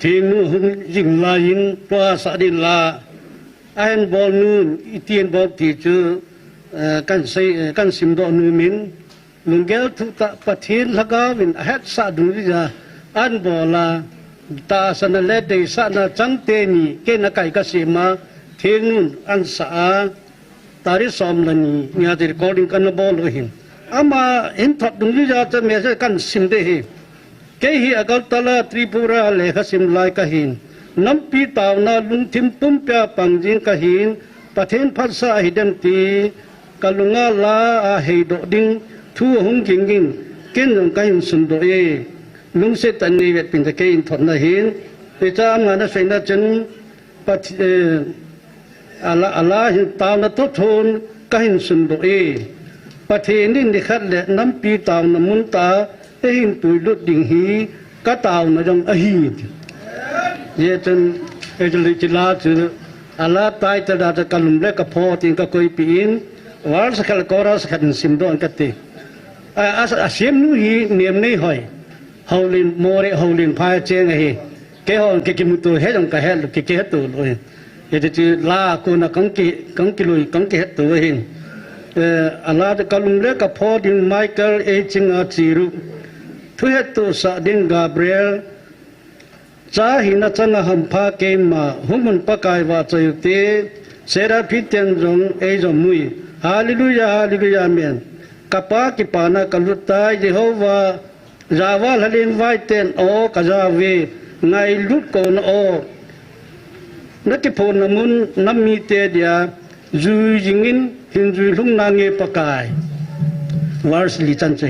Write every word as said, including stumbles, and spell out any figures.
Thingnu hung jing laiyin, tua sa din la, ahin bol nun, iti hin bol ti chu, eh, kan sei, eh, kan simdoh nu min, lunggel thutah Pathen lhagao in ahetsah dungjui a, ahin bol a, tahsana le deisahna chang teni, kei na kai ka sema, thingnun ahin sa a, Tarik som le ni, nia ti recording kana bol u ahin. Ama hin thot dungjui a chu message kan sim ding ahi. Kei hi Agartala, Tripura, lekha sim lai kahin. Nampi taona lungthim pumpia pang jing kahin. Pathen phatsa ahi dem ti. Ka lunga la a heidoh ding. Thu ahung ging in. Ken jong kahin sundoh e. Lungset tah in nei vetpin te kei in thotna ahin. Hiche ama na seina chun Pat-, eh, ala, ala hin taona toh thon kahin sundoh e. Pathen in nikhat le nampi taona mun tah a eihin puilut ding hi ka taona jong ahi. Hijeh chun, eh, chu le chu la chu, ala tai ta da ka lum le ka pho tin ka koipi in, verse khat le chorus khat in simdoh in kati. A, a, asemnu hi Nemneihoi. Houlen, Moreh Houlen phai cheng ahi. Keihon ki kimuto he jong ka het lou, ki, ki heto lou. Hiti chu la kona kong ki, kong kilui, kong kihetto ahin. Eh, ala te ka lum le ka pho ding Michael Eichinga Chiru. Thuhettohsah ding Gabriel. Cha hina changa hampha keima, hung un Pakai vahchoi u te, Seraphi ten jong eijom ui. Hallelujah, hallelujah, amen. Ka pa kipana ka lut tai, Jehovah, Java lhalin vaiten o ka jao ve, ngailut kouna o. Na kiphonna mun nam mite dia, jui jingin hin jui lhung nange Pakai. Verse li chan chu.